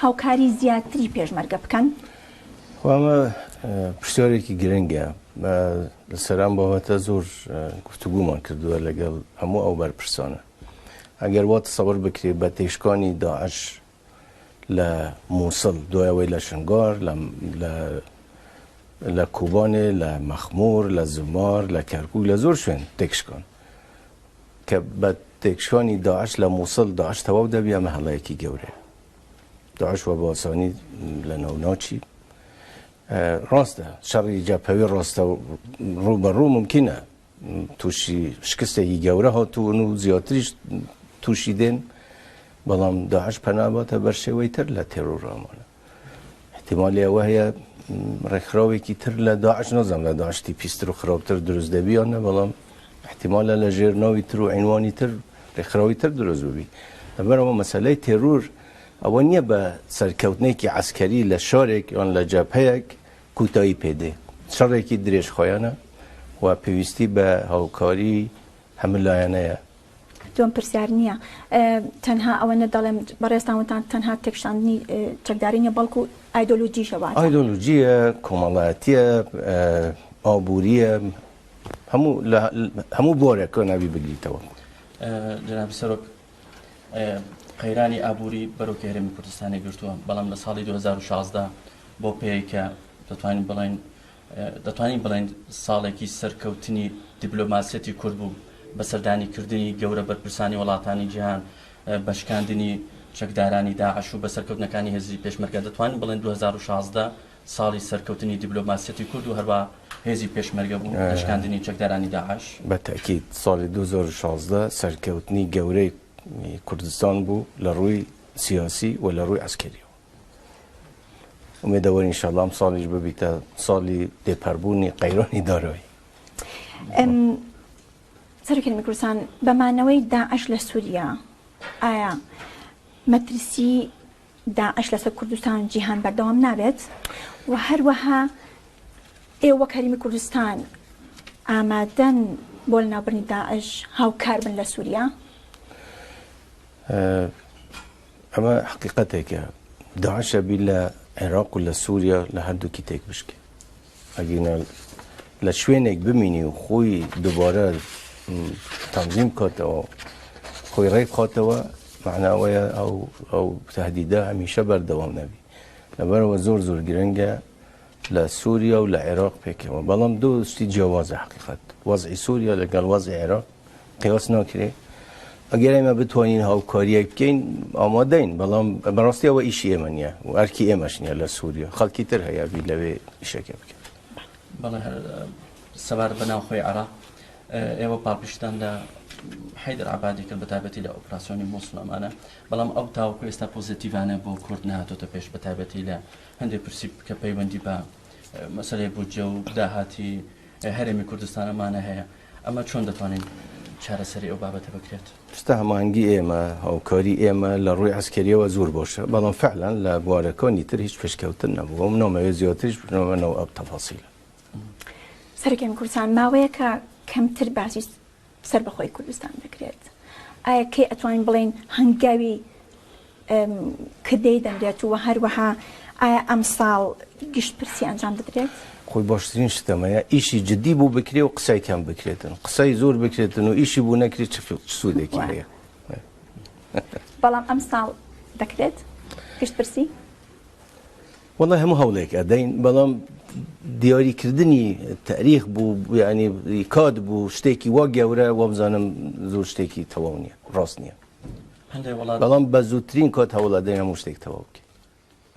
هاوکاری زیاتری پێشمەرگە بکەن؟ خۆ ئەمە پرسیارێکی گرنگە. لەسەر ئەم بابەتە زۆر گفتوگومان کردووە لەگەڵ هەموو ئەو بەرپرسانە. ئەگەر وا تەسەور بکرێت بە تێشکانی داعش لە مووسڵ دوای ئەوەی لە شنگار لە لە کوبانێ لە مەخمور لە زمار لە کەرکوک لە زۆر شوێن تێکشکان کە بە تێکشکانی داعش لە مووسڵ داعش تەواو دەبی ئەمە هەڵەیەکی گەورەیە داعش وە باسانی لە ناو ناچی ڕاستە شەڕی جەپەوی ڕاستە ڕوو بە ڕوو ممکنە تووشی شکستێکی گەورە هاتوون و زیاتریش تووشی دێن بەڵام داعش پەنا باتە بەر شێوەی تر لە تێرۆرامانە احتیمالی ئەوە هەیە ڕێکخراوێکی تر لە داعش نازانم لە داعشتی پیستر و خراپتر دروست دەبی یان نە بەڵام احتیمالە لە ژێر ناوی تر و عینوانی تر ڕێکخراوی تر دروست ببی لەبەرەوە مەسەلەی تێرور ئەوە نییە بە سەرکەوتنێکی عسکەری لە شارێک یان لە جەبهەیەک کوتایی پێدێ شەڕێکی درێژخایەنە و پێویستی بە هاوکاری هەموو لایەنەیە. دووەم پرسیار نییە تەنها ئەوەنە دەڵێم بەڕێزتان وتان تەنها تێکشاندنی چەکداری نیە بەڵکو ئایدۆلۆجیشە واتە. ئایدۆلۆجییە، کۆمەڵایەتییە، ئابوورییە، هەموو لە هەموو بوارێکەوە نابی بگریتەوە. جەنابی سەرۆک قەیرانی ئابووری بەرۆکی هەرێمی کوردستانی گرتووە، بەڵام لە ساڵی 2016 بۆ پێی کە دەتوانین بڵێین دەتوانین بڵێین ساڵێکی سەرکەوتنی دیبلۆماسیەتی کورد بوو بە سەردانیکردنی گەورە بەرپرسانی وڵاتانی جیهان، بە شکاندنی چەکدارانی داعش و بە سەرکەوتنەکانی هێزی پێشمەرگە دەتوانین بڵێین 2016 ساڵی سەرکەوتنی دیبلۆماسیەتی کورد و هەروا هێزی پێشمەرگە بوو لە شکاندنی چەکدارانی داعش؟ بە تەئکید ساڵی 2016 سەرکەوتنی گەورەی کوردستان بوو لە ڕووی سیاسی و لە ڕووی عەسکەریەوە. ئومێدەوەرین ئینشاڵڵا ئەم ساڵیش ببیتە ساڵی تێپەربوونی قەیرانی دارایی. سەرۆکی هەرێمی کوردستان بە مانەوەی داعش لە سووریا ئایا مەترسی داعش لەسەر کوردستان و جیهان بەردەوام نابێت و هەروەها ئێوە وەک هەرێمی کوردستان ئامادەن بۆ لەناوبردنی داعش هاوکار بن لە سووریا؟ ئەمە حەقیقەتێکە داعش ئەبی لە عێراق و لە سووریا لە هەردووکی تێک بشکێ ئەگینا لە شوێنێک بمینی و خۆی دووبارە تەنزیم بکاتەوە خۆی ڕێک بخاتەوە معناوەیە ئەو ئەو تهدیدە هەمیشە بەردەوام نەبی لەبەرەوە زۆر زۆر گرنگە لە سووریا و لە عێراق پێکەوە بەڵام دوو شتی جیاوازە حقیقت وەزعی سووریا لەگەڵ وەزعی عێراق قیاس ناکرێ ئەگەر ئێمە بتوانین هاوکاریەک بکەین ئامادەین بەڵام بەڕاستی ئەوە ئیشی ئێمە نییە و ئەرکی ئێمەش نییە لە سووریا خەڵکی تر هەیە بی لەوێ ئیشەکە بکەن. بەڵێ هەر سەبارەت بە ناوخۆی عێراق ئێوە پاڵپشتان لە حەیدەر عەبادی کرد بە تایبەتی لە ئۆپراسیۆنی موسڵ ئەمانە بەڵام ئەو تاوەکو ئێستا پۆزیتیڤانە بۆ کورد نهاتۆتە پێش بە تایبەتی لە هەندێک پرسی کە پەیوەندی بە مەسەلەی بودجە و داهاتی هەرێمی کوردستان ئەمانە هەیە ئەمە چۆن دەتوانین چارەسەری ئەو بابەتە بکرێت؟ شتە هەماهەنگی ئێمە، هاوکاری ئێمە لە ڕووی عەسکەریەوە زۆر باشە، بەڵام فعلا لە بوارەکانی تر هیچ پێشکەوتن نەبووە و نامەوێت زیاتریش بچمەوە ناو ئەو تەفاسیلە. سەرۆکی هەرێمی کوردستان، ماوەیەکە کەمتر باسی سەربەخۆیی کوردستان دەکرێت، ئایا کەی ئەتوانین بڵێین هەنگاوی کردەی دەنرێت و هەروەها ئایا ئەمساڵ گشتپرسی ئەنجام دەدرێت؟ خۆی باشترین شت ئەمەیە ئیشی جدی بۆ بکرێ و قسەی کەم بکرێتن قسەی زۆر بکرێتن و ئیشی بۆ نەکرێت چ سوودێکی هەیە؟ بەڵام ئەمساڵ دەکرێت گشتپرسی؟ وەڵا هەموو هەوڵێک ئەدەین بەڵام دیاریکردنی تاریخ بوو یعنی کات بوو شتێکی وا گەورە وابزانم زۆر شتێکی تەواو نییە ڕاست نییە هەندێک وڵات بەڵام بە زووترین کات هەوڵەدەین هەموو شتێک تەواو بکەین.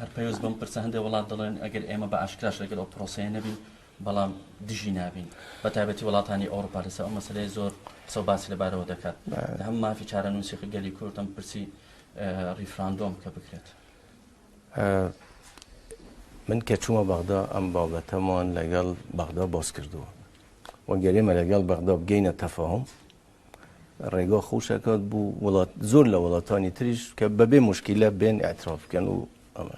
هەر پەیوەست بەم پرسە هەندێک وڵات دەڵێن ئەگەر ئێمە بە ئاشکراش لەگەڵ ئەو پرۆسەیە نەبین بەڵام دژی نابین بە تایبەتی وڵاتانی ئەوروپا لەسەر ئەو مەسەلەیە زۆر قسە و باسی لەبارەوە دەکات لە هەم مافی چارەنووسی گەلی کورد ئەم پرسی ڕیفراندۆم کە بکرێت. من کە چوومە بەغدا ئەم بابەتەمان لەگەڵ بەغدا باس کردووە و گەر ئێمە لەگەڵ بەغدا بگەینە تەفاهم ڕێگا خۆش ئەکات بۆ وڵات زۆر لە وڵاتانی تریش کە بەبێ مشکلە بێن اعتراف بکەن و ئەمە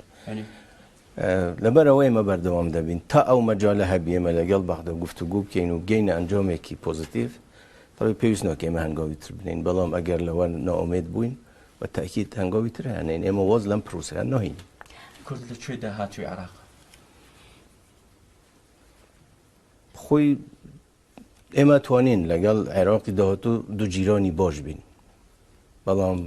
لەبەر ئەوە ئێمە بەردەوام دەبین تا ئەو مەجالە هەبی ئێمە لەگەڵ بەغدا گفتوگۆ بکەین و بگەینە ئەنجامێکی پۆزیتیڤ تەوی پێویست ناکە ئێمە هەنگاوی تر بنین بەڵام ئەگەر لەوە نائومێد بووین بە تاکید هەنگاوی تر هەنین ئێمە واز لەم پرۆسەیە ناهێنین. کورد لە کوێ داهاتووی عێراق؟ خۆی ئێمە توانین لەگەڵ عێراقی داهاتوو دوو جیرانی باش بین، بەڵام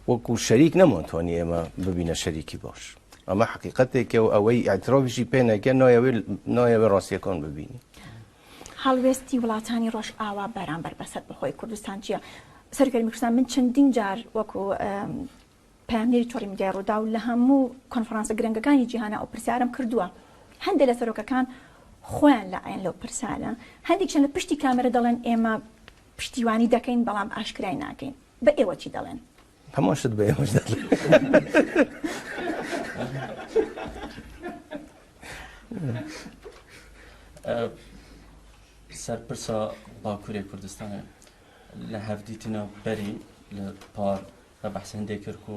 وەکو شەریک نەمانتوانی ئێمە ببینە شەریکی باش. ئەمە حقیقەتێکە و ئەوەی ئیعترافیشی پێ نەکە نایەوێ ڕاستیەکان ببینی. هەڵوێستی وڵاتانی ڕۆژئاوا بەرامبەر بە سەربەخۆی کوردستان چییە؟ سەرۆک هەرێمی کوردستان من چەندین جار وەکو پەیامنێری تۆڕی میدیای ڕووداو لە هەموو کۆنفرانسە گرنگەکانی جیهانا ئەو پرسیارەم کردووە. هەندێک لە سەرۆکەکان خۆیان لائەیەن لەو پرسیارە، هەندێکیان لە پشتی کامێرە دەڵێن ئێمە پشتیوانی دەکەین بەڵام ئاشکرای ناکەین. بە ئێوە چی دەڵێن؟ هەمان شت بە ئێمەش دەڵێن. سەر پرسا باکوورێ کوردستانێ لە هەڤدیتنا بەری لە پار بە بەحس هەندێک کرد کو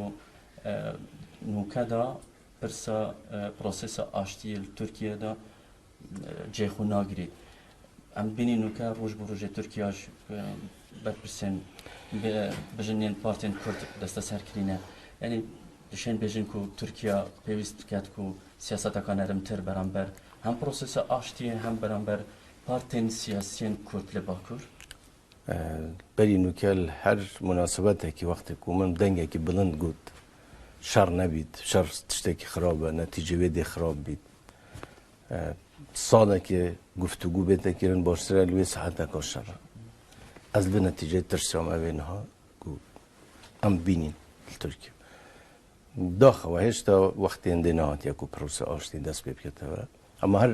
نوکەدا پرسا پرۆسێسا ئاشتی تورکیەدا جێ خو ناگریت. ئەم بینی نوکە ڕۆژ بۆ ڕۆژێ تورکیاش بەرپرسێن بژنێن پارتێن کورد دەستە سەرکرینە یعنی دشێن بێژن کو تورکیا پێویست بکات کو سیاسەتەکە نەرمتر بەرامبەر هەم پرۆسێسە ئاشتیە هەم بەرامبەر پارتێن سیاسیێن کورد لە باکوور. بەری نوکەل هەر موناسبەتێکی وەختێک و من دەنگێکی بڵند گوت شەڕ نەبیت، شەڕ تشتێکی خراپە، نەتیجە وێ دێ خراپ بیت. ساڵێکی گفتوگو بێتە کردن باشترە لوێ سەعاتەکە شەڕە. ئەز لە نەتیجەی ترسیام ئەوێ نها گو ئەم بینین تورکیا. داخەوە هێشتا وەختی هێندەی نەهاتیە کو پرۆسە ئاشتی دەست پێ بکێتەوە، ئەمە هەر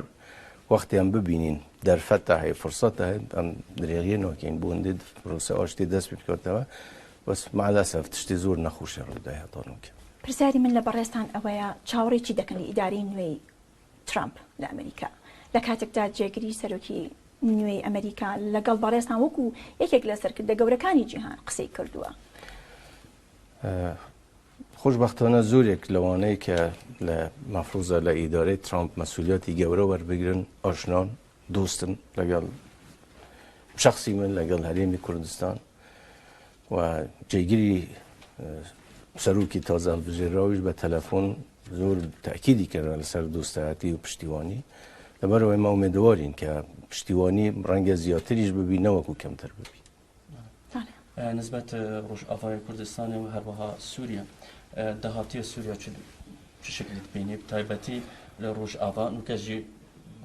وەختی ئەم ببینین دەرفەتە هەیە فرسەتە هەیە ئەم درێغیە ناکەین بۆ هەندێ پرۆسە ئاشتی دەست پێ بکاتەوە، بەس مع الاسف تشتی زۆر نەخۆشی ڕوودای هەتا نوکە. پرسیاری من لە بەڕێزتان ئەوەیە چاوەڕێی چی دەکەن لە ئیدارەی نوێی ترامپ لە ئەمریکا لە کاتێکدا جێگری سەرۆکی نوێی ئەمریکا لەگەڵ بەڕێزتان وەکو یەکێک لە سەرکردە گەورەکانی جیهان قسەی کردووە؟ خۆشبەختانە زۆرێک لەوانەی کە لە مەفروزە لە ئیدارەی ترامپ مەسولیاتی گەورە وەربگرن ئاشنان دۆستن لەگەڵ شخصی من لەگەڵ هەرێمی کوردستان و جێگیری سەرۆکی تازە هەڵبژێراویش بە تەلەفۆن زۆر تاکیدی کردن لەسەر دۆستایەتی و پشتیوانی لەبەرەوەی ما ئومێدەوارین کە پشتیوانی ڕەنگە زیاتریش ببی نەوەکو کەمتر ببی. نسبەت ڕۆژئاڤای کوردستانێ و هەروەها سووریا داهاتیە سووریا چ چ شکلی دبینی تایبەتی لە ڕۆژئاڤا نوکە ژی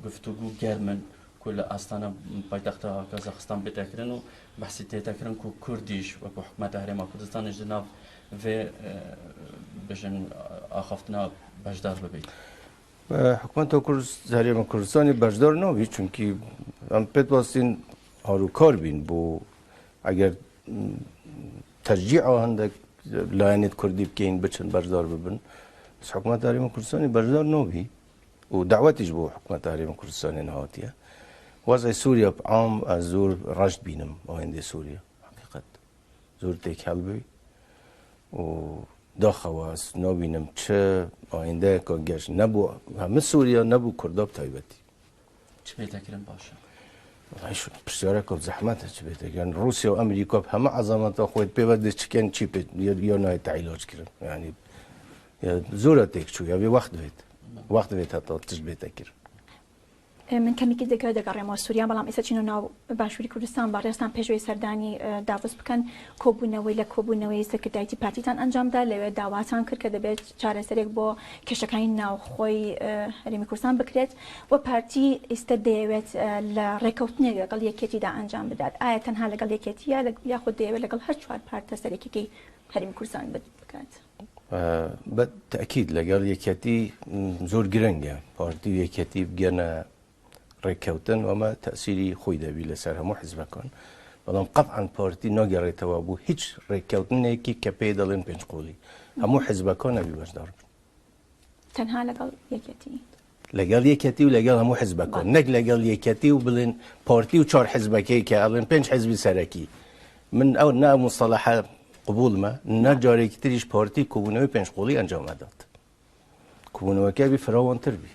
گفتوگو گەرمن کو لە ئاستانە پایتەختە کازاخستان بێتەکردن و بەحسی تێتەکردن کو کوردیش وەکو حکومەتە هەرێما کوردستانیش دناو vê بژن ئاخافتنا بەشدار ببیت. حکومەتە هەرێمە کوردستانی بەشدار نابی چونکی ئەم پێت واستین هاروکار بین بۆ ئەگەر تەرجیع هەندێک لایەنێت کوردی بکەین بچن بەشدار ببن بەس حکومەت هەرێمە کوردستانی بەشدار نابی و داوەتیش بۆ حکومەت هەرێمە کوردستانی نهاتیە وەزعی سووریا عام زۆر ڕەشت بینم ئایندەی سووریا حقیقەت زۆر تێکهەڵ بووی و داخەوە نابینم چ ئایندەیەکە گەشت نەبوو هەمە سووریا نەبوو کووردا تایبەتی چ بێتەکردن باشە؟ پرسیارەکە زەحمەتە چ بێتەکەن رووسیا و ئەمریکا هەمە عەزەمەتە خۆیت پێوە دەچکەن چی پێ یا نایە تەعیلاج کردن ینی زۆرە تێک چوو یاێ وەخت بێت وەخت بێت هەتا تشت بێتە کرد. من کەمێکی دیکە دەگەڕێمەوە سووریا، بەڵام ئێستا چینە ناو باشووری کوردستان. بەڕێزتان پێشوەی سەردانی داڤۆس بکەن، کۆبوونەوەی لە کۆبوونەوەی سەرکردایەتی پارتیتان ئەنجامدا، لەوێ داواتان کرد کە دەبێت چارەسەرێک بۆ کێشەکانی ناوخۆی هەرێمی کوردستان بکرێت و پارتی ئیستە دەیەوێت لە ڕێکەوتنێک لەگەڵ یەکێتیدا ئەنجام بدات. ئایا تەنها لەگەڵ یەکێتیە یاخود دەیەوێت لەگەڵ هەر چوار پارتە سەرەکیەکەی هەرێمی کوردستان بکات؟ بە تەئکید لەگەڵ یەکێتی زۆر گرنگە پارتی و یەکێتی بگەنە ڕێککەوتن و ئەمە تەسیری خۆی دەبی لەسەر هەموو حزبەکان، بەڵام قەتعەن پارتی ناگەڕێتەوە بۆ هیچ ڕێککەوتنێکی کە پێی دەڵێن پێنج قۆڵی، هەموو حزبەکان ئەبی بەشدار بن. تەنها لەگەڵ یەکێتی؟ لەگەڵ یەکێتی و لەگەڵ هەموو حزبەکان، نەک لەگەڵ یەکێتی و بڵێن پارتی و چوار حزبەکەی کە ئەڵێن پێنج حزبی سەرەکی. من ئەو نا مستەڵەحە قبوڵمە، نە جارێکی تریش پارتی کۆبوونەوەی پێنج قۆڵی ئەنجام ئەدات. کۆبوونەوەکە بی فراوانتر بی.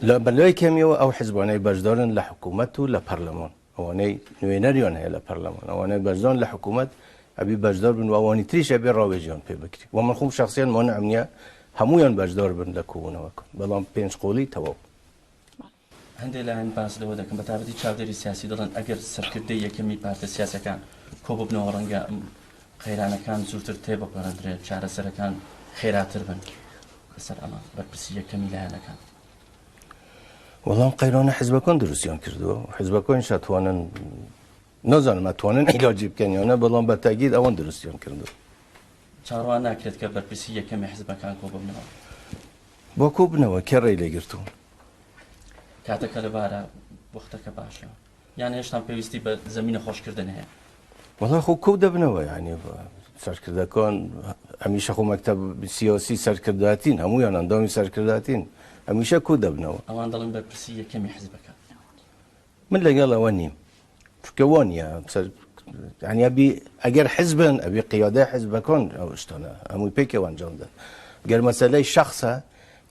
لە بەلای کەمیەوە ئەو حزبانەی بەشدارن لە حکوومەت و لە پەرلەمان، ئەوانەی نوێنەریان هەیە لە پەرلەمان، ئەوانەی بەشدارن لە حکوومەت ئەبی بەشدار بن و ئەوانی تریش ئەبێ ڕاوێژیان پێ بکری. و من خۆم شخصیان مانعم نییە هەموویان بەشدار بن لە کۆبوونەوەکان، بەڵام پێنج قۆڵی تەواو. هەندێک لایەن باس لەوە دەکەن، بەتایبەتی چاودێری سیاسی دەڵێن ئەگەر سەرکردەی یەکەمی پارتە سیاسیەکان کۆببنەوە ڕەنگە قەیرانەکان زووتر تێبپەڕێندرێت، چارەسەرەکان خێراتر بن. لەسەر ئەمە بەرپرسی یەکەمی لایەنەکان. وەڵام قەیرانە حزبەکان دروستیان کردووە، حزبەکانیش ئەتوانن نازانم ئەتوانن عیلاجی بکەن یان نا، بەڵام بە تاگید ئەوان دروستیان کردووە. چاوەڕوان ناکرێت کە بەرپرسی یەکەمی حزبەکان کۆببنەوە. با کۆبنەوە، کێ ڕێی لێ گرتوون؟ کاتەکە لەبارە، وەختەکە باشە یان هێشتا پێویستی بە زەمینە خۆشکردن هەیە؟ وەڵا خۆ کۆ دەبنەوە، یعنی سەرکردەکان هەمیشە خۆ مەکتەب سیاسی سەرکرداتین، هەمویان ئەندامی سەرکرداتین، هەمیشە کۆ دەبنەوە. ئەوان دەڵێن بەرپرسی یەکەمی حزبەکان. من لەگەڵ ئەوە نیم، چونکە وا نییە. یعنی ئەبی ئەگەر حزبن ئەبی قیادەی حزبەکان ئەو شتانە هەمووی پێکەوە ئەنجام دەن. گەر مەسەلەی شەخسە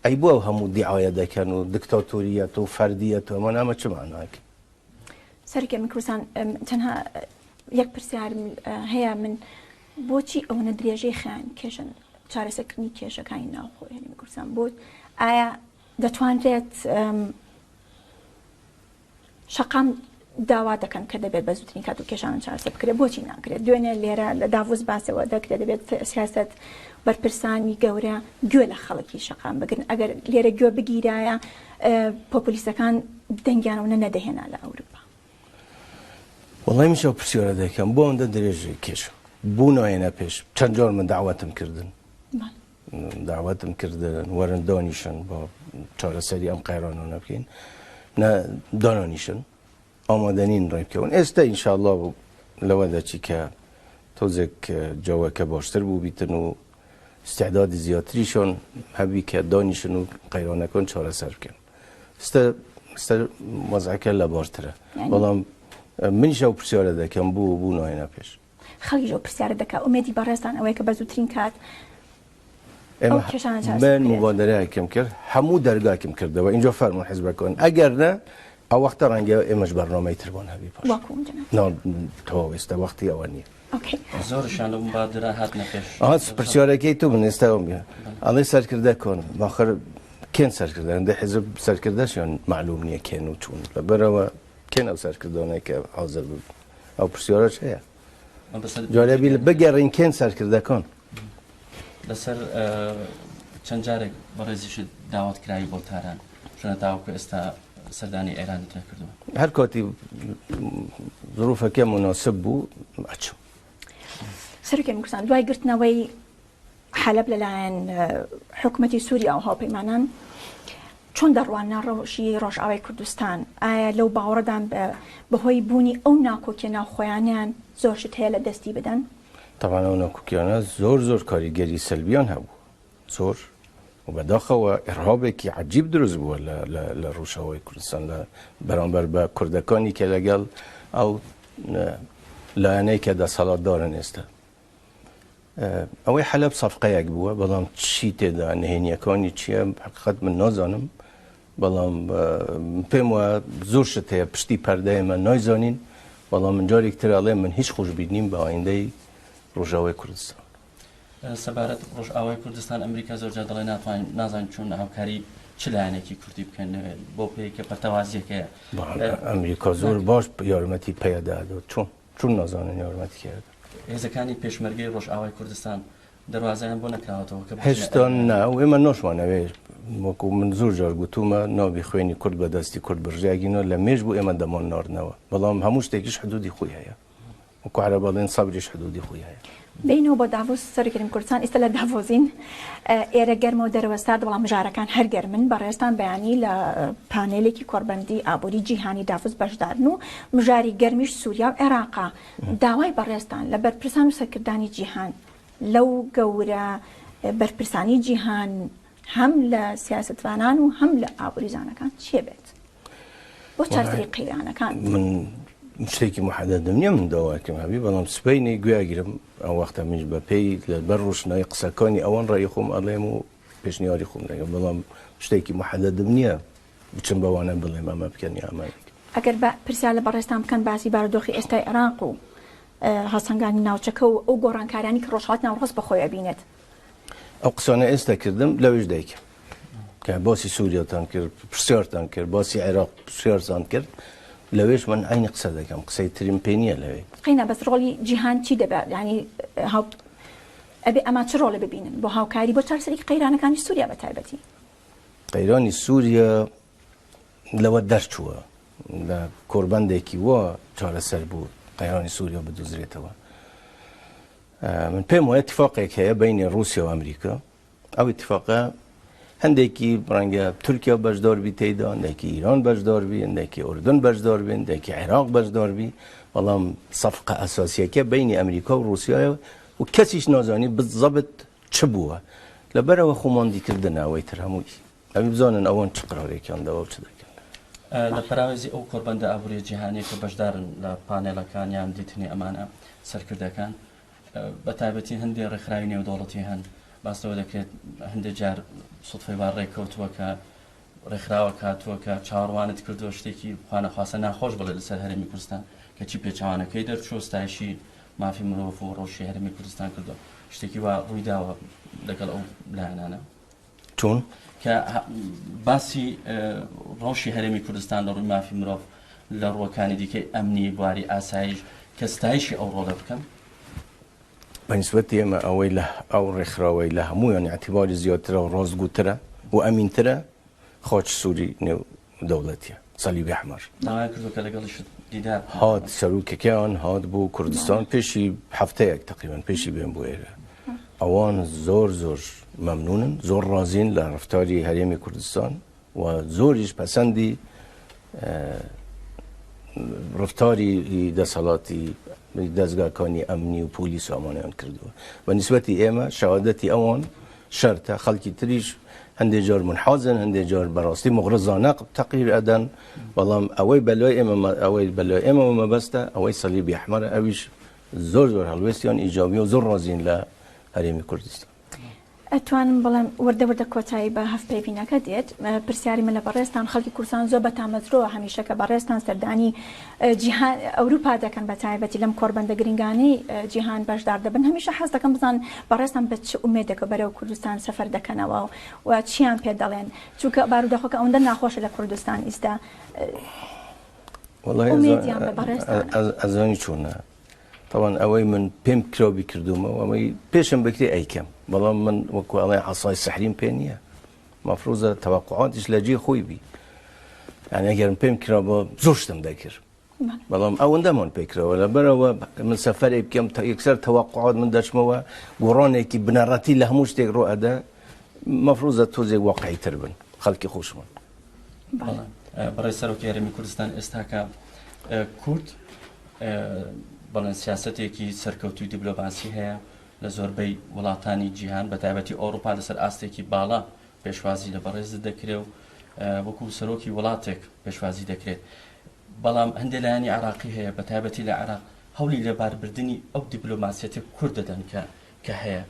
ئەی بۆ ئەو هەموو دیعایە دەکەن و دکتاتۆریەت و فەردیەت و ئەمانە ئەمە چ معنایەکە؟ سەرکە من کوردستان تەنها یەک پرسیارم هەیە من بۆچی ئەوەنە درێژەی خیان کێشن چارەسەکردنی کێشەکانی ناوخۆ هەرێمی کوردستان بۆ ئایا دەتوانرێت شەقام داوا دەکەن کە دەبێت بە زووترین کات و کێشانە چارەسەر بکرێت، بۆچی ناکرێت؟ دوێنێ لێرە لە داڤوس باسەوە دەکرێت دەبێت سیاسەت بەرپرسانی گەورە گوێ لە خەڵکی شەقام بگرن، ئەگەر لێرە گوێ بگیرایە پۆپۆلیستەکان دەنگیانەوە نەدەهێنا لە ئەوروپا. وەڵای منیش ئەو پرسیارە دەکەم بۆ ئەوەندە درێژی کێش بوو نایەنە پێش چەند جار من داوەتم کردن داوەتم کردن وەرن دانیشن بۆ چارەسەری ئەم قەیرانانە بکەین نە دانانیشن ئامادە نین ڕێ بکەون ئێستا ئینشاءاللە لەوە دەچی کە تۆزێک جەوەکە باشتر بوو بیتن و استعدادی زیاتریشان هەبی کە دانیشن و قەیرانەکان چارەسەر بکەن ستە ستە وەزعەکە لەبارترە بەڵام منیش ئەو پرسیارە دەکەم بوو بوو نایەنە پێش خەڵکیش ئەو پرسیارە دەکا ئومێدی بەڕێزتان ئەوەیە کە بە زووترین کات ئەو کێشانە چارەسەر من بکرێت. مبادرەیەکم کرد هەموو دەرگاکم کردەوە ئینجا فەرموون حزبەکان ئەگەر نە ئەو وەختە ڕەنگە ئێمەش بەرنامەی ترمان هەبی پاش وەکو جەناب. نا تەواو ئێستا وەختی ئەوە نییە. ئۆکەی. زۆرشیان لە مبادرە هاتنە پێش. ئەها پرسیارەکەی تۆ من ئێستا ئەوم بێ ئەڵێ سەرکردە کۆن باخر کێن سەرکردە هەندێ حزب سەرکردەشیان معلوم نییە کێن و چوون لەبەرەوە کێن ئەو سەرکردانەی کە حاضر بوون ئەو پرسیارەش هەیە جارێ بیل بگەڕین کێن سەرکردەکان. لەسەر چەند جارێک بەڕێزیشت داوات کراوی بۆ تاران چونە تاوەکو ئێستا سەردانی ئێرانت نەکردووە؟ هەر کاتی ظروفەکە مناسب بوو ئەچم. سەرۆکی کوردستان دوای گرتنەوەی حەلەب لەلایەن حکومەتی سووریا و هاوپەیمانان چۆن دەڕواننە ڕەوشی ڕۆژئاوای کوردستان؟ ئایا لەو باوەڕەدان بەهۆی بوونی ئەو ناکۆکیە ناوخۆیانەیان زۆر شت هەیە لە دەستی بدەن؟ تەبعەن ئەو ناکۆکیانە زۆر زۆر کاریگەری سەلبیان هەبوو زۆر و بەداخەوە ئیرهابێکی عەجیب دروست بووە لە ڕۆژئاوای کوردستان لە بەرامبەر بە کوردەکانی کە لەگەڵ ئەو لایەنەی کە دەسەڵاتدارن ئێستا ئەوەی حەلەب سەفقەیەک بووە، بەڵام چی تێدا نهێنیەکانی چییە حقیقەت من نازانم، بەڵام پێم وایە زۆر شت هەیە پشتی پەردە ئێمە نایزانین، بەڵام من جارێک تر ئەڵێم من هیچ خۆشبین نیم بە ئایندەی ڕۆژاوای کوردستان. سەبارەت ڕۆژئاوای کوردستان ئەمریکا زۆر جار دەڵێ ناتوانین نازانین چۆن هاوکاری چ لایەنێکی کوردی بکەن بۆ پێی کە پەرتەوازیەکەیە. ئەمریکا زۆر باش یارمەتی پەیەدە ئەدات چۆن؟ چون نازانن یارمەتی کێ ئەدەن؟ هێزەکانی پێشمەرگەی ڕۆژئاوای کوردستان دەروازەیان بۆ نەکراوەتەوە کە بچنە هێشتا نا و ئێمە ناشمانەوێ وەکو من زۆر جار گوتوومە نابی خوێنی کورد بە دەستی کورد بڕژێ ئەگینا لە مێژ بوو ئێمە دەمان ناردنەوە بەڵام هەموو شتێکیش حدودی خۆی هەیە وەکو عەرەب ئەڵێن سەبریش حدودی خۆی هەیە. بێینەوە بۆ داڤۆس سەرۆکی هەرێمی کوردستان ئیستا لە داڤۆزین ئێرە گەرمە و دەرەوە ساردە بەڵام مژارەکان هەر گەرمن بەڕێزتان بەیانی لە پانێلێکی کۆڕبەندی ئابووری جیهانی داڤۆس بەشدارن و مژاری گەرمیش سووریا و عێراقە داوای بەڕێزتان لە بەرپرسان و سەرکردانی جیهان لەو گەورە بەرپرسانی جیهان هەم لە سیاسەتڤانان و هەم لە ئابووریزانەکان چیە بێت بۆ چارەسەری قەیرانەکان؟ من شتێکی محەدەدم نییە من داواکەم هەبی بەڵام سبەینێ گوێ ئەگرم ئەو وەختە منیش بە پێی لەبەر ڕۆشنایی قسەکانی ئەوان ڕای خۆم ئەڵێم و پێشنیاری خۆم دەکەم بەڵام شتێکی محەدەدم نییە بچم بەوانە بڵێم ئەمە بکەن یا ئەمە بکەن. ئەگەر بە پرسیار لە بەڕێزتان بکەن باسی بارودۆخی ئێستای عێراق و هەڵسەنگاندنی ناوچەکە و ئەو گۆڕانکاریانەی کە ڕۆژهەڵاتی ناوەڕاست بەخۆی ئەبینێت. ئەو قسانە ئێستا کردم لەوێش دایکم کە باسی سووریاتان کرد پرسیارتان کرد باسی عێراق پرسیارتان کرد لەوێش من عینی قسە دەکەم قسەی تریم پێ نییە لەوێ. قەینا بەس ڕۆڵی جیهان چی دەبێت یانی هاو ئەبێ ئەما چ ڕۆڵێ ببینن بۆ هاوکاری بۆ چارەسەری قەیرانەکانی سووریا بە تایبەتی؟ قەیرانی سووریا لەوە دەرچووە لە کۆربەندێکی وا چارەسەر بوو قەیرانی سووریا بدۆزرێتەوە. من پێم وایە اتفاقێک هەیە بینی ڕووسیا و ئەمریکا ئەو اتفاقە هەندێکی ڕەنگە تورکیا بەشدار بی تێیدا هەندێکی ئیران بەشدار بی هەندێکی ئوردن بەشدار بی هەندێکی عێراق بەشدار بی بەڵام سەفقە ئەساسیەکە بینی ئەمریکا و ڕووسیایە و کەسیش نازانی بزەبت چ بووە لەبەرەوە خۆماندیکردن ئەوەی تر هەمووی ئەوی بزانن ئەوان چ قرارێکیان داوە و چ دەکەن. لە پەراوێزی ئەو کۆڕبەندە ئابووریە جیهانیە کە بەشدارن لە پانێڵەکان یان دیتنی ئەمانە سەرکردەکان بە تایبەتی هەندێ ڕێکخراوی نێودەوڵەتی هەن باس لەوە دەکرێت هەندێک جار سوتفەی وا ڕێککەوتووە کە ڕێکخراوە کاتووە کە چاوەڕوانت کردووە شتێکی خوانەخواستە ناخۆش بڵێ لەسەر هەرێمی کوردستان کەچی پێچەوانەکەی دەرچووە ستایشی مافی مرۆڤ و ڕەوشی هەرێمی کوردستان کردووە شتێکی وا ڕوویداوە لەگەڵ ئەو لایەنانە؟ چۆن؟ کە باسی ڕەوشی هەرێمی کوردستان لە ڕووی مافی مرۆڤ لە ڕووەکانی دیکەی ئەمنی بواری ئاسایش کە ستایشی ئەو ڕۆڵە بکەن؟ بە نیسبەتی ئێمە ئەوەی لە ئەو ڕێکخراوەی لە هەموویان ئیعتیباری زیاترە و ڕاستگوترە و ئەمینترە خاچ سووری نێو دەوڵەتیە صلیب احمر. داوایان کردووە کە لەگەڵیشت دیدار بکەن. هات سەرۆکەکەیان هات بۆ کوردستان پێشی هەفتەیەک تقریبا پێشی بێن بۆ ئێرە ئەوان زۆر زۆر مەمنونن زۆر ڕازین لە ڕفتاری هەرێمی کوردستان و زۆریش پەسەندی ڕفتاری دەسەڵاتی دەزگاکانی ئەمنی و پۆلیس و ئەمانیان کردووە بە نیسبەتی ئێمە شەهادەتی ئەوان شەرتە خەڵکی تریش هەندێک جار منحازن هەندێک جار بەڕاستی مغرزانە تەقریر ئەدەن بەڵام ئەوەی بەلای ئێمە ئەوەی بەلای ئێمەوە مەبەستە ئەوەی سەلیبی ئەحمەرە ئەویش زۆر زۆر هەڵوێستیان ئیجابی و زۆر ڕازین لە هەرێمی کوردستان. ئەتوانم بڵێم وردە وردە کۆتایی بە هەڤپەیڤینەکە دێت. پرسیاری من لە بەڕێزتان، خەڵکی کوردستان زۆر بە تامەزرۆوە هەمیشە کە بەڕێزتان سەردانی جیهان ئەوروپا دەکەن بە تایبەتی لەم کۆڕبەندە گرنگانەی جیهان بەشدار دەبن، هەمیشە حەز دەکەم بزانن بەڕێزتان بە چ ئومێدێکەوە بەرەو کوردستان سەفەر دەکەنەوە و چیان پێ دەڵێن؟ چونکە بارودۆخەکە ئەوەندە ناخۆشە لە کوردستان ئیستا. ئومێدیان بە بەڕێزتانە. ئەزانی چۆنە تەوان ئەوەی من پێم کراوبی کردومە و ئەمەی پێشم بکرێ ئەیکەم بەڵام من وەکو ئەڵێ عەسای سحریم پێ نییە مەفروزە تەوەقعاتیش لە جێ خۆی بی یعنی ئەگەرم پێم کرا بۆ زۆر شتم دەکرد بەڵام ئەوەندەمان پێکرەوە لەبەرەوە من سەفەرێک بکەم تا یەکسەر تەوەقعات من دەچمەوە گۆڕانێکی بنەڕەتی لە هەموو شتێک ڕۆ ئەدە مەفروزە تۆزێک واقعی تر بن خەڵکی خۆشمان بەڕێز سەرۆکی هەرێمی کوردستان ئێستاکە کورد بەڵێن سیاسەتێکی سەرکەوتوی دیبلۆماسی هەیە لە زۆربەی وڵاتانی جیهان بە تایبەتی ئەوروپا لەسەر ئاستێکی باڵا پێشوازی لە بەڕێزت دەکرێ و وەکو سەرۆکی وڵاتێک پێشوازی دەکرێت بەڵام هەندێک لایەنی عراقی هەیە بە تایبەتی لە عراق هەوڵی لەباربردننی ئەو دیبلۆماسیەتی کورد دەدەن کە کە هەیە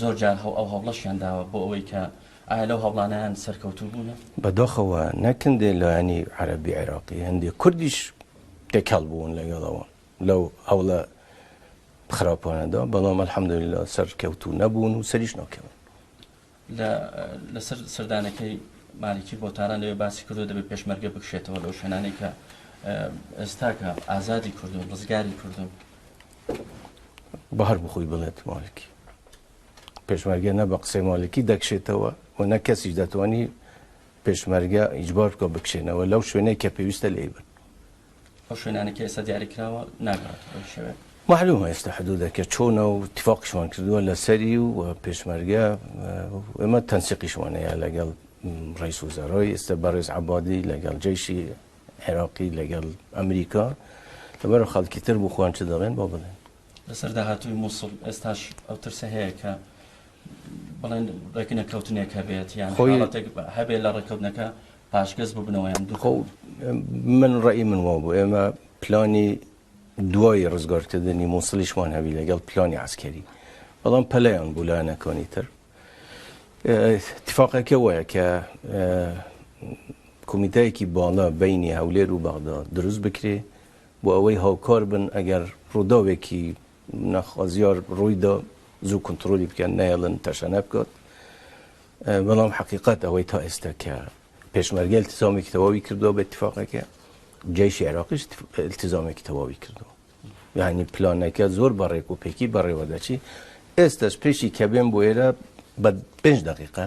زۆر جار هەو ئەو هەوڵەشیان داوە بۆ ئەوەی کە ئایا لەو هەوڵانەیان سەرکەوتوو بوونە؟ بەداخەوە نەک هەندێ لایەنی عەرەبی عێراقی هەندێ کوردیش تێکەڵ بوون لەگەڵ ئەوان لەو هەوڵە خراپانەدا بەڵام الحمدللە سەرکەوتوو نەبوون و سەریش ناکەون. لە لەسەر سەردانەکەی مالیکی بۆ تاران لەوێ باسی کردو دەبێت پێشمەرگە بکشێتەوە لەو شوێنانەی کە ئێستاکە ئازادی کردوون ڕزگاری کردوون. بە هەر بخۆی بڵێت مالکی پێشمەرگە نە بە قسەی مالکی دەکشێتەوە و نە کەسیش دەتوانی پێشمەرگە ئیجبار بکە بکشێنەوە لەو شوێنەی کە پێویستە لێی بن. ئەو شوێنانەی کە ئێستا دیاری کراوە ناگەڕێتەوە بەو شێوەیە. مەعلومە ئێستا حدودەکە چۆنە و اتفاقیشمان کردووە لەسەری و پێشمەرگە ئێمە تەنسیقیشمان هەیە لەگەڵ ڕئیس وزەرای ئێستا بەڕێز عەبادی لەگەڵ جەیشی عێراقی لەگەڵ ئەمریکا لەبەر خەڵکی تر بۆ خۆیان چ دەڵێن با بڵێن. لەسەر داهاتووی موسڵ ئێستاش ئەو ترسە هەیە کە بڵێن ڕێکنەکەوتنێک هەبێت یان حاڵەتێک هەبێت لە ڕێککەوتنەکە پاشگەز ببنەوە یان دوو خۆ من ڕەئی من وا بوو ئێمە پلانی دوای ڕزگارکردنی موسڵیشمان هەبی لەگەڵ پلانی عسکەری بەڵام پەلەیان بوو لایەنەکانی تر اتفاقەکە وایە کە کۆمیتایەکی باڵا بینی هەولێر و بەغدا دروست بکرێ بۆ ئەوەی هاوکار بن ئەگەر ڕووداوێکی ناخوازیار ڕوویدا. زوو کونتڕۆلی بکەن نەیەڵن تەشەنە بکات. بەڵام حەقیقەت ئەوەی تا ئێستا کە پێشمەرگە التزامێکی تەواوی کردووە بە اتفاقەکە، جەیشی عێراقیش التزامێکی تەواوی کردووە. یعنی پلانەکە زۆر بە ڕێک و پێکی بەڕێوە دەچی. ئێستاش پێشی کە بێم بۆ ئێرە بە پێنج دقیقە